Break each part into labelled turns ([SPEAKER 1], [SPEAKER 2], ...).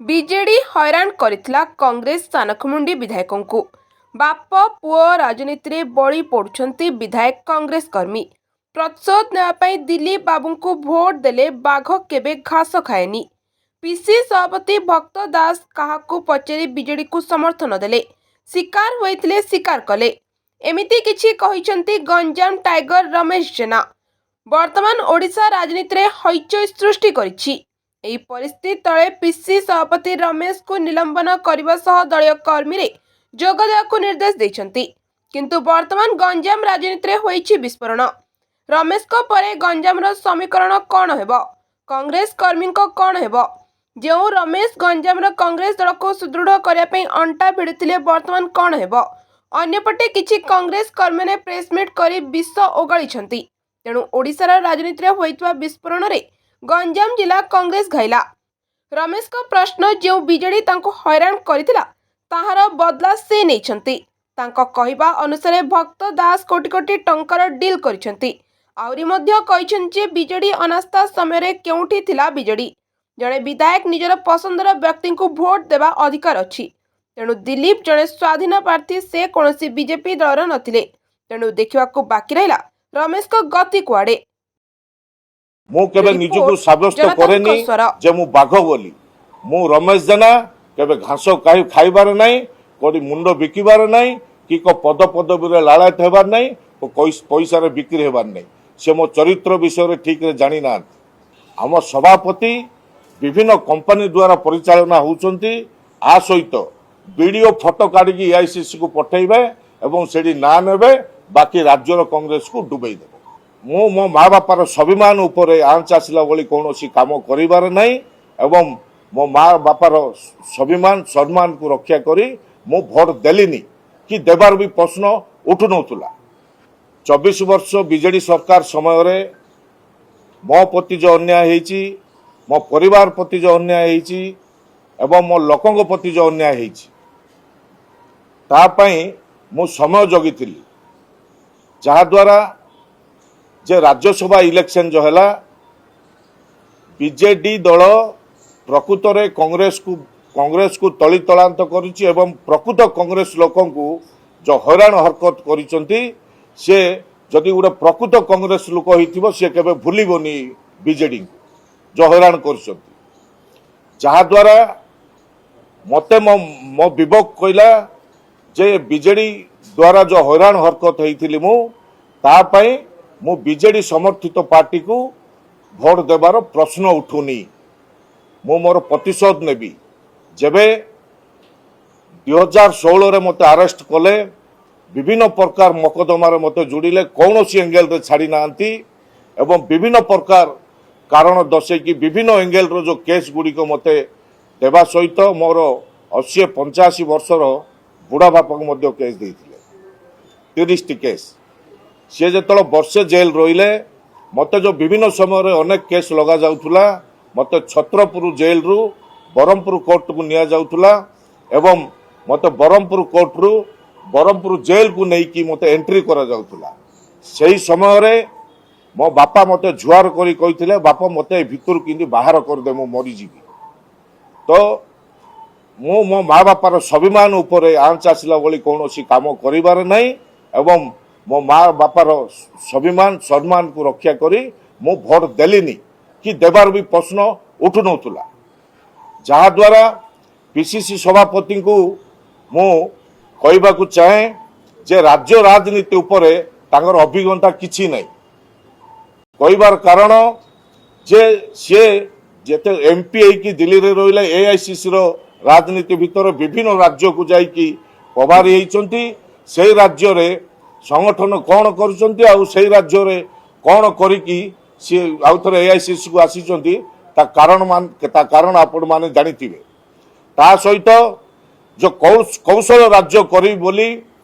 [SPEAKER 1] BJD ହଇରାଣ କରିଥିଲା କଂଗ୍ରେସ ସାନଖେମୁଣ୍ଡି ବିଧାୟକଙ୍କୁ। ବାପ ପୁଅ ରାଜନୀତିରେ ବଳି ପଡୁଛନ୍ତି ବିଧାୟକ, କଂଗ୍ରେସ କର୍ମୀ। ପ୍ରତିଶୋଧ ନେବା ପାଇଁ ଦିଲ୍ଲୀପ ବାବୁଙ୍କୁ ଭୋଟ ଦେଲେ ବାଘ କେବେ ଘାସ ଖାଏନି। ପିସିସି ସଭାପତି ଭକ୍ତ ଦାସ କାହାକୁ ପଚାରି ବିଜେଡିକୁ ସମର୍ଥନ ଦେଲେ? ଶିକାର ହୋଇଥିଲେ ସ୍ୱୀକାର କଲେ। ଏମିତି କିଛି କହିଛନ୍ତି ଗଞ୍ଜାମ ଟାଇଗର ରମେଶ ଜେନା। ବର୍ତ୍ତମାନ ଓଡ଼ିଶା ରାଜନୀତିରେ ହଇଚଇ ସୃଷ୍ଟି କରିଛି। ଏହି ପରିସ୍ଥିତି ତଳେ ପିସିସି ସଭାପତି ରମେଶଙ୍କୁ ନିଲମ୍ବନ କରିବା ସହ ଦଳୀୟ କର୍ମୀରେ ଯୋଗ ଦେବାକୁ ନିର୍ଦ୍ଦେଶ ଦେଇଛନ୍ତି। କିନ୍ତୁ ବର୍ତ୍ତମାନ ଗଞ୍ଜାମ ରାଜନୀତିରେ ହୋଇଛି ବିସ୍ଫୋରଣ। ରମେଶଙ୍କ ପରେ ଗଞ୍ଜାମର ସମୀକରଣ କ'ଣ ହେବ? କଂଗ୍ରେସ କର୍ମୀଙ୍କ କ'ଣ ହେବ? ଯେଉଁ ରମେଶ ଗଞ୍ଜାମର କଂଗ୍ରେସ ଦଳକୁ ସୁଦୃଢ଼ କରିବା ପାଇଁ ଅଣ୍ଟା ଭିଡ଼ିଥିଲେ, ବର୍ତ୍ତମାନ କ'ଣ ହେବ? ଅନ୍ୟପଟେ କିଛି କଂଗ୍ରେସ କର୍ମୀମାନେ ପ୍ରେସମିଟ୍ କରି ବିଷ ଓଗାଳିଛନ୍ତି। ତେଣୁ ଓଡ଼ିଶାର ରାଜନୀତିରେ ହୋଇଥିବା ବିସ୍ଫୋରଣରେ ଗଞ୍ଜାମ ଜିଲ୍ଲା କଂଗ୍ରେସ ଘାଇଲା। ରମେଶଙ୍କ ପ୍ରଶ୍ନ, ଯେଉଁ ବିଜେଡି ତାଙ୍କୁ ହଇରାଣ କରିଥିଲା, ତାହାର ବଦଲା ସେ ନେଇଛନ୍ତି। ତାଙ୍କ କହିବା ଅନୁସାରେ ଭକ୍ତ ଦାସ କୋଟି କୋଟି ଟଙ୍କାର ଡିଲ୍ କରିଛନ୍ତି। ଆହୁରି ମଧ୍ୟ କହିଛନ୍ତି ଯେ ବିଜେଡି ଅନାସ୍ଥା ସମୟରେ କେଉଁଠି ଥିଲା ବିଜେଡି? ଜଣେ ବିଧାୟକ ନିଜର ପସନ୍ଦର ବ୍ୟକ୍ତିଙ୍କୁ ଭୋଟ ଦେବା ଅଧିକାର ଅଛି। ତେଣୁ ଦିଲ୍ଲୀପ ଜଣେ ସ୍ୱାଧୀନ ପ୍ରାର୍ଥୀ, ସେ କୌଣସି ବିଜେପି ଦଳର ନଥିଲେ। ତେଣୁ ଦେଖିବାକୁ ବାକି ରହିଲା ରମେଶଙ୍କ ଗତି କୁଆଡ଼େ।
[SPEAKER 2] ମୁଁ କେବେ
[SPEAKER 1] ରିପୋର୍ଟ,
[SPEAKER 2] ନିଜକୁ ସାବ୍ୟସ୍ତ
[SPEAKER 1] ଜନତାଙ୍କ
[SPEAKER 2] କରେନି
[SPEAKER 1] ସ୍ୱର।
[SPEAKER 2] ଯେ ମୁଁ ବାଘ ବୋଲି। ମୁଁ ରମେଶ ଜେନା କେବେ ଘାସ ଖାଇବାର ନାହିଁ, କୋଉଠି ମୁଣ୍ଡ ବିକିବାର ନାହିଁ କି କୋଉ ପଦ ପଦବୀରେ ଲାଳାୟତ ହେବାର ନାହିଁ, ପଇସାରେ ବିକ୍ରି ହେବାର ନାହିଁ। ସେ ମୋ ଚରିତ୍ର ବିଷୟରେ ଠିକରେ ଜାଣିନାହାନ୍ତି। ଆମ ସଭାପତି ବିଭିନ୍ନ କମ୍ପାନୀ ଦ୍ୱାରା ପରିଚାଳନା ହେଉଛନ୍ତି। ଆ ସହିତ ବିଡ଼ିଓ ଫଟୋ କାଢ଼ିକି ଏଆଇସିସି କୁ ପଠେଇବେ ଏବଂ ସେଠି ନାଁ ନେବେ, ବାକି ରାଜ୍ୟର କଂଗ୍ରେସକୁ ଡୁବେଇ ଦେବେ। ମୁଁ ମୋ ମା ବାପାର ସ୍ୱାଭିମାନ ଉପରେ ଆଞ୍ଚ ଆସିଲା ଭଳି କୌଣସି କାମ କରିବାର ନାହିଁ ଏବଂ ମୋ ମା ବାପାର ସ୍ୱାଭିମାନ ସମ୍ମାନକୁ ରକ୍ଷା କରି ମୁଁ ଭୋଟ ଦେଲିନି କି ଦେବାର ବି ପ୍ରଶ୍ନ ଉଠୁନଥିଲା। 24 ବର୍ଷ ବିଜେଡି ସରକାର ସମୟରେ ମୋ ପ୍ରତି ଯେଉଁ ଅନ୍ୟାୟ ହେଇଛି, ମୋ ପରିବାର ପ୍ରତି ଯେଉଁ ଅନ୍ୟାୟ ହେଇଛି ଏବଂ ମୋ ଲୋକଙ୍କ ପ୍ରତି ଯେଉଁ ଅନ୍ୟାୟ ହେଇଛି, ତା ପାଇଁ ମୁଁ ସମୟ ଜଗିଥିଲି, ଯାହାଦ୍ୱାରା ଯେ ରାଜ୍ୟସଭା ଇଲେକ୍ସନ ଯେଉଁ ହେଲା, ବିଜେଡି ଦଳ ପ୍ରକୃତରେ କଂଗ୍ରେସକୁ ତଳିତଳାନ୍ତ କରିଛି ଏବଂ ପ୍ରକୃତ କଂଗ୍ରେସ ଲୋକଙ୍କୁ ଯେଉଁ ହଇରାଣ ହରକତ କରିଛନ୍ତି, ସେ ଯଦି ଗୋଟେ ପ୍ରକୃତ କଂଗ୍ରେସ ଲୋକ ହେଇଥିବ, ସେ କେବେ ଭୁଲିବନି ବିଜେଡିଙ୍କୁ ଯେଉଁ ହଇରାଣ କରିଛନ୍ତି। ଯାହାଦ୍ୱାରା ମୋତେ ମୋ ମୋ ବିବେକ କହିଲା ଯେ ବିଜେଡି ଦ୍ୱାରା ଯେଉଁ ହଇରାଣ ହରକତ ହେଇଥିଲି ମୁଁ, ତା ପାଇଁ ମୁଁ ବିଜେଡି ସମର୍ଥିତ ପାର୍ଟିକୁ ଭୋଟ ଦେବାର ପ୍ରଶ୍ନ ଉଠୁନି। ମୁଁ ମୋର ପ୍ରତିଶୋଧ ନେବି। ଯେବେ 2016ରେ ମୋତେ ଆରେଷ୍ଟ କଲେ, ବିଭିନ୍ନ ପ୍ରକାର ମକଦ୍ଦମାରେ ମୋତେ ଯୋଡ଼ିଲେ, କୌଣସି ଏଙ୍ଗେଲରେ ଛାଡ଼ି ନାହାନ୍ତି ଏବଂ ବିଭିନ୍ନ ପ୍ରକାର କାରଣ ଦର୍ଶେଇକି ବିଭିନ୍ନ ଏଙ୍ଗେଲର ଯେଉଁ କେସ୍ ଗୁଡ଼ିକ ମୋତେ ଦେବା ସହିତ ମୋର 80 85 ବର୍ଷର ବୁଢ଼ା ବାପାକୁ ମଧ୍ୟ କେସ୍ ଦେଇଥିଲେ, 30ଟି କେସ୍। ସିଏ ଯେତେବେଳେ ବର୍ଷେ ଜେଲ୍ ରହିଲେ, ମୋତେ ଯେଉଁ ବିଭିନ୍ନ ସମୟରେ ଅନେକ କେସ୍ ଲଗାଯାଉଥିଲା, ମୋତେ ଛତ୍ରପୁର ଜେଲ୍ରୁ ବ୍ରହ୍ମପୁର କୋର୍ଟକୁ ନିଆଯାଉଥିଲା ଏବଂ ମୋତେ ବ୍ରହ୍ମପୁର କୋର୍ଟରୁ ବ୍ରହ୍ମପୁର ଜେଲ୍କୁ ନେଇକି ମୋତେ ଏଣ୍ଟ୍ରି କରାଯାଉଥିଲା। ସେହି ସମୟରେ ମୋ ବାପା ମୋତେ ଜୁହାର କରି କହିଥିଲେ, "ବାପା, ମୋତେ ଏ ଭିତରୁ କେମିତି ବାହାର କରିଦେ, ମୁଁ ମରିଯିବି।" ତ ମୁଁ ମୋ ମା ବାପାର ସ୍ୱାଭିମାନ ଉପରେ ଆଞ୍ଚ ଆସିଲା ଭଳି କୌଣସି କାମ କରିବାର ନାହିଁ ଏବଂ ମୋ ମା ବାପାର ସ୍ୱାଭିମାନ ସମ୍ମାନକୁ ରକ୍ଷା କରି ମୁଁ ଭୋଟ ଦେଲିନି କି ଦେବାର ବି ପ୍ରଶ୍ନ ଉଠୁନଥିଲା। ଯାହାଦ୍ୱାରା ପିସିସି ସଭାପତିଙ୍କୁ ମୁଁ କହିବାକୁ ଚାହେଁ ଯେ ରାଜ୍ୟ ରାଜନୀତି ଉପରେ ତାଙ୍କର ଅଭିଜ୍ଞତା କିଛି ନାହିଁ। କହିବାର କାରଣ ଯେ ସିଏ ଯେତେ ଏମପି ହେଇକି ଦିଲ୍ଲୀରେ ରହିଲେ, ଏଆଇସିସିର ରାଜନୀତି ଭିତରେ ବିଭିନ୍ନ ରାଜ୍ୟକୁ ଯାଇକି ପ୍ରଭାରୀ ହେଇଛନ୍ତି। ସେଇ ରାଜ୍ୟରେ ସଂଗଠନ କ'ଣ କରୁଛନ୍ତି ଆଉ ସେଇ ରାଜ୍ୟରେ କ'ଣ କରିକି ସିଏ ଆଉ ଥରେ ଏଆଇସିସିକୁ ଆସିଛନ୍ତି, ତା କାରଣ ଆପଣମାନେ ଜାଣିଥିବେ। ତା ସହିତ ଯୋଉ କୌଶଳ ରାଜ୍ୟ କରିବି ବୋଲି,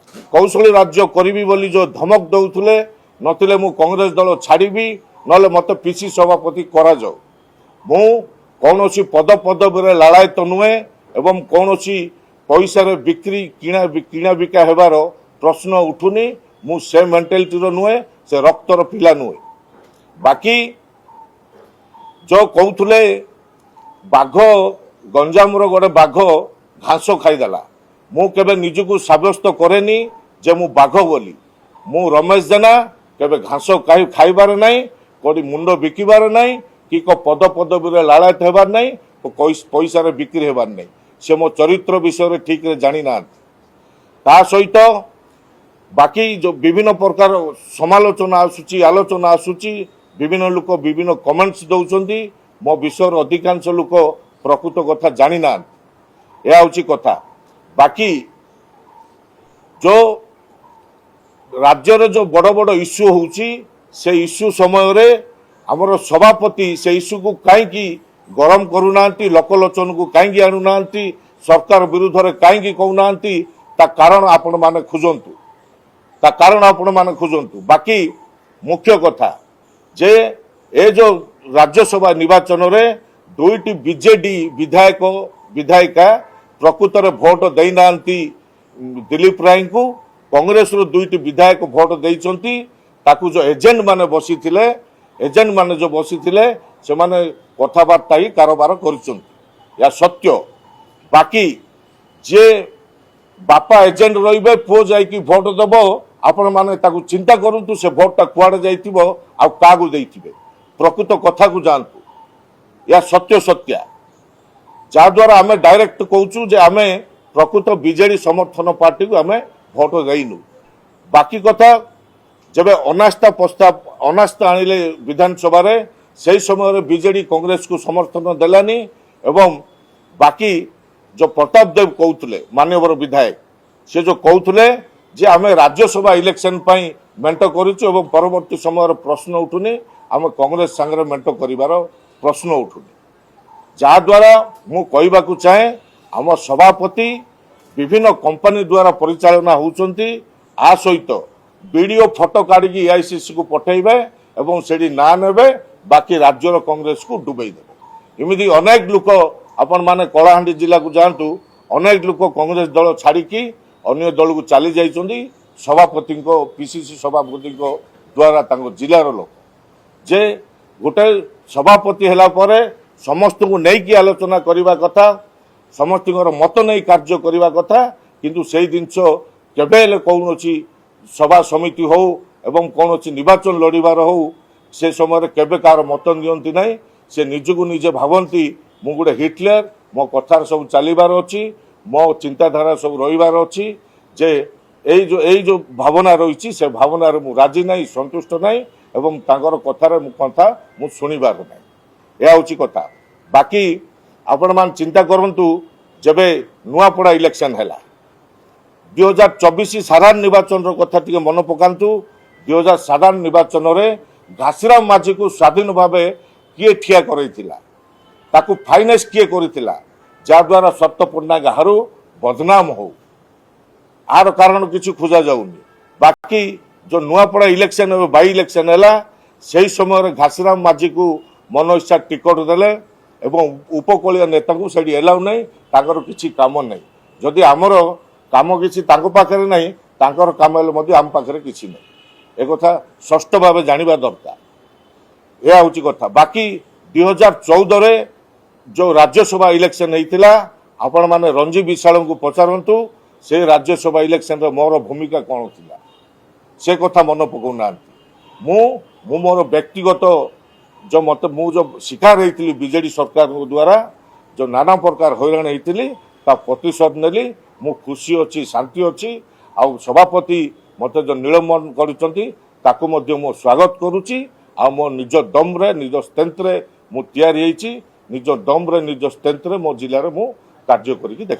[SPEAKER 2] କୌଶଳୀ ରାଜ୍ୟ କରିବି ବୋଲି ଯୋଉ ଧମକ ଦଉଥିଲେ, ନଥିଲେ ମୁଁ କଂଗ୍ରେସ ଦଳ ଛାଡ଼ିବି, ନହେଲେ ମୋତେ ପିସି ସଭାପତି କରାଯାଉ। ମୁଁ କୌଣସି ପଦ ପଦବୀରେ ଲାଳାୟତ ନୁହେଁ ଏବଂ କୌଣସି ପଇସାରେ ବିକ୍ରି କିଣା କିଣା ବିକା ହେବାର ପ୍ରଶ୍ନ ଉଠୁନି। ମୁଁ ସେ ମେଣ୍ଟାଲିଟିର ନୁହେଁ, ସେ ରକ୍ତର ପିଲା ନୁହେଁ। ବାକି ଯୋଉ କହୁଥିଲେ ବାଘ ଗଞ୍ଜାମର ଗୋଟେ ବାଘ ଘାସ ଖାଇଦେଲା। ମୁଁ କେବେ ନିଜକୁ ସାବ୍ୟସ୍ତ କରେନି ଯେ ମୁଁ ବାଘ ବୋଲି। ମୁଁ ରମେଶ ଜେନା କେବେ ଘାସ ଖାଇବାର ନାହିଁ, କୋଉଠି ମୁଣ୍ଡ ବିକିବାର ନାହିଁ କି କୋଉ ପଦ ପଦବୀରେ ଲାଳାୟତ ହେବାର ନାହିଁ, ପଇସାରେ ବିକ୍ରି ହେବାର ନାହିଁ। ସେ ମୋ ଚରିତ୍ର ବିଷୟରେ ଠିକରେ ଜାଣିନାହାନ୍ତି। ତା ସହିତ ବାକି ଯେଉଁ ବିଭିନ୍ନ ପ୍ରକାର ସମାଲୋଚନା ଆସୁଛି, ଆଲୋଚନା ଆସୁଛି, ବିଭିନ୍ନ ଲୋକ ବିଭିନ୍ନ କମେଣ୍ଟସ୍ ଦେଉଛନ୍ତି, ମୋ ବିଷୟରେ ଅଧିକାଂଶ ଲୋକ ପ୍ରକୃତ କଥା ଜାଣିନାହାନ୍ତି। ଏହା ହେଉଛି କଥା। ବାକି ଯେଉଁ ରାଜ୍ୟରେ ଯେଉଁ ବଡ଼ ବଡ଼ ଇସ୍ୟୁ ହେଉଛି, ସେ ଇସ୍ୟୁ ସମୟରେ ଆମର ସଭାପତି ସେ ଇସ୍ୟୁକୁ କାହିଁକି ଗରମ କରୁନାହାନ୍ତି, ଲୋକଲୋଚନକୁ କାହିଁକି ଆଣୁନାହାନ୍ତି, ସରକାର ବିରୁଦ୍ଧରେ କାହିଁକି କହୁନାହାନ୍ତି, ତା କାରଣ ଆପଣମାନେ ଖୋଜନ୍ତୁ। ତା କାରଣ ଆପଣମାନେ ଖୋଜନ୍ତୁ। ବାକି ମୁଖ୍ୟ କଥା ଯେ ଏ ଯେଉଁ ରାଜ୍ୟସଭା ନିର୍ବାଚନରେ ଦୁଇଟି ବିଜେଡି ବିଧାୟକ ବିଧାୟିକା ପ୍ରକୃତରେ ଭୋଟ ଦେଇନାହାନ୍ତି ଦିଲ୍ଲୀପ ରାୟଙ୍କୁ। କଂଗ୍ରେସରୁ ଦୁଇଟି ବିଧାୟକ ଭୋଟ ଦେଇଛନ୍ତି। ତାକୁ ଯେଉଁ ଏଜେଣ୍ଟ ମାନେ ବସିଥିଲେ, ଏଜେଣ୍ଟ ମାନେ ଯେଉଁ ବସିଥିଲେ, ସେମାନେ କଥାବାର୍ତ୍ତା ହେଇ କାରବାର କରିଛନ୍ତି। ଏହା ସତ୍ୟ। ବାକି ଯିଏ ବାପା ଏଜେଣ୍ଟ ରହିବେ, ପୁଅ ଯାଇକି ଭୋଟ ଦେବ, ଆପଣମାନେ ତାକୁ ଚିନ୍ତା କରନ୍ତୁ, ସେ ଭୋଟଟା କୁଆଡ଼େ ଯାଇଥିବ ଆଉ କାହାକୁ ଦେଇଥିବେ। ପ୍ରକୃତ କଥାକୁ ଯାଆନ୍ତୁ। ଏହା ସତ୍ୟ ସତ୍ୟା, ଯାହାଦ୍ୱାରା ଆମେ ଡାଇରେକ୍ଟ କହୁଛୁ ଯେ ଆମେ ପ୍ରକୃତ ବିଜେଡି ସମର୍ଥନ ପାର୍ଟିକୁ ଆମେ ଭୋଟ ଦେଇନୁ। ବାକି କଥା, ଯେବେ ଅନାସ୍ଥା ପ୍ରସ୍ତାବ, ଅନାସ୍ଥା ଆଣିଲେ ବିଧାନସଭାରେ, ସେହି ସମୟରେ ବିଜେଡି କଂଗ୍ରେସକୁ ସମର୍ଥନ ଦେଲାନି। ଏବଂ ବାକି ଯେଉଁ ପ୍ରତାପ ଦେବ କହୁଥିଲେ, ମାନ୍ୟବର ବିଧାୟକ, ସେ ଯେଉଁ କହୁଥିଲେ ଯେ ଆମେ ରାଜ୍ୟସଭା ଇଲେକ୍ସନ ପାଇଁ ମେଣ୍ଟ କରିଛୁ ଏବଂ ପରବର୍ତ୍ତୀ ସମୟରେ ପ୍ରଶ୍ନ ଉଠୁନି, ଆମେ କଂଗ୍ରେସ ସାଙ୍ଗରେ ମେଣ୍ଟ କରିବାର ପ୍ରଶ୍ନ ଉଠୁନି। ଯାହାଦ୍ୱାରା ମୁଁ କହିବାକୁ ଚାହେଁ, ଆମ ସଭାପତି ବିଭିନ୍ନ କମ୍ପାନୀ ଦ୍ୱାରା ପରିଚାଳନା ହେଉଛନ୍ତି। ଆ ସହିତ ବିଡ଼ିଓ ଫଟୋ କାଢ଼ିକି ଏଆଇସିସିକୁ ପଠାଇବେ ଏବଂ ସେଠି ନାଁ ନେବେ, ବାକି ରାଜ୍ୟର କଂଗ୍ରେସକୁ ଡୁବେଇ ଦେବେ। ଏମିତି ଅନେକ ଲୋକ, ଆପଣମାନେ କଳାହାଣ୍ଡି ଜିଲ୍ଲାକୁ ଯାଆନ୍ତୁ, ଅନେକ ଲୋକ କଂଗ୍ରେସ ଦଳ ଛାଡ଼ିକି ଅନ୍ୟ ଦଳକୁ ଚାଲି ଯାଇଛନ୍ତି ସଭାପତିଙ୍କ, ପିସିସି ସଭାପତିଙ୍କ ଦ୍ୱାରା, ତାଙ୍କ ଜିଲ୍ଲାର ଲୋକ। ଯେ ଗୋଟେ ସଭାପତି ହେଲା ପରେ ସମସ୍ତଙ୍କୁ ନେଇକି ଆଲୋଚନା କରିବା କଥା, ସମସ୍ତଙ୍କର ମତ ନେଇ କାର୍ଯ୍ୟ କରିବା କଥା। କିନ୍ତୁ ସେଇ ଜିନିଷ କେବେ ହେଲେ କୌଣସି ସଭା ସମିତି ହଉ ଏବଂ କୌଣସି ନିର୍ବାଚନ ଲଢ଼ିବାର ହଉ, ସେ ସମୟରେ କେବେ କାହାର ମତ ନିଅନ୍ତି ନାହିଁ। ସେ ନିଜକୁ ନିଜେ ଭାବନ୍ତି, ମୁଁ ଗୋଟେ ହିଟଲର, ମୋ କଥାରେ ସବୁ ଚାଲିବାର ଅଛି, ମୋ ଚିନ୍ତାଧାରା ସବୁ ରହିବାର ଅଛି। ଯେ ଏଇ ଯୋଉ ଭାବନା ରହିଛି, ସେ ଭାବନାରେ ମୁଁ ରାଜି ନାହିଁ, ସନ୍ତୁଷ୍ଟ ନାହିଁ ଏବଂ ତାଙ୍କର କଥାରେ ମୁଁ କଥା ମୁଁ ଶୁଣିବାର ନାହିଁ। ଏହା ହେଉଛି କଥା। ବାକି ଆପଣମାନେ ଚିନ୍ତା କରନ୍ତୁ, ଯେବେ ନୂଆପଡ଼ା ଇଲେକ୍ସନ ହେଲା, 2024 ସାଧାରଣ ନିର୍ବାଚନର କଥା ଟିକେ ମନେ ପକାନ୍ତୁ। 2000 ସାଧାରଣ ନିର୍ବାଚନରେ ଘାସିରାମ ମାଝୀକୁ ସ୍ୱାଧୀନ ଭାବେ କିଏ ଠିଆ କରାଇଥିଲା? ତାକୁ ଫାଇନାନ୍ସ କିଏ କରିଥିଲା, ଯାହାଦ୍ୱାରା ସତ୍ୟ ପଟ୍ଟନାୟକ ହାରୁ, ବଦନାମ ହଉ? ଆର କାରଣ କିଛି ଖୋଜା ଯାଉନି। ବାକି ଯୋଉ ନୂଆପଡ଼ା ଇଲେକ୍ସନ, ଏବେ ବାଇ ଇଲେକ୍ସନ ହେଲା, ସେଇ ସମୟରେ ଘାସିରାମ ମାଝୀକୁ ମନ ଇଚ୍ଛା ଟିକଟ ଦେଲେ ଏବଂ ଉପକୂଳୀୟ ନେତାଙ୍କୁ ସେଠି ଏଲାଉ ନାହିଁ, ତାଙ୍କର କିଛି କାମ ନାହିଁ। ଯଦି ଆମର କାମ କିଛି ତାଙ୍କ ପାଖରେ ନାହିଁ, ତାଙ୍କର କାମ ହେଲେ ମଧ୍ୟ ଆମ ପାଖରେ କିଛି ନାହିଁ। ଏକଥା ସ୍ପଷ୍ଟ ଭାବେ ଜାଣିବା ଦରକାର। ଏହା ହେଉଛି କଥା। ବାକି 2014ରେ ଯେଉଁ ରାଜ୍ୟସଭା ଇଲେକ୍ସନ ହେଇଥିଲା, ଆପଣମାନେ ରଞ୍ଜୀବ ବିଶାଳଙ୍କୁ ପଚାରନ୍ତୁ, ସେ ରାଜ୍ୟସଭା ଇଲେକ୍ସନରେ ମୋର ଭୂମିକା କ'ଣ ଥିଲା। ସେ କଥା ମନେ ପକାଉନାହାନ୍ତି। ମୁଁ ମୁଁ ମୋର ବ୍ୟକ୍ତିଗତ ଯେଉଁ ମତେ ମୁଁ ଯେଉଁ ଶିକାର ହେଇଥିଲି ବିଜେଡି ସରକାରଙ୍କ ଦ୍ୱାରା, ଯେଉଁ ନାନା ପ୍ରକାର ହଇରାଣ ହେଇଥିଲି, ତା ପ୍ରତିଶୋଧ ନେଲି। ମୁଁ ଖୁସି ଅଛି, ଶାନ୍ତି ଅଛି। ଆଉ ସଭାପତି ମୋତେ ଯେଉଁ ନିଲମ୍ବନ କରିଛନ୍ତି, ତାକୁ ମଧ୍ୟ ମୁଁ ସ୍ୱାଗତ କରୁଛି। ଆଉ ମୋ ନିଜ ଦମରେ, ନିଜ ଷ୍ଟ୍ରେନ୍ଥରେ ମୁଁ ତିଆରି ହେଇଛି। ନିଜ ଦମରେ, ନିଜ ଷ୍ଟ୍ରେନ୍ଥରେ ମୋ ଜିଲ୍ଲାରେ ମୁଁ କାର୍ଯ୍ୟ କରିକି ଦେଖ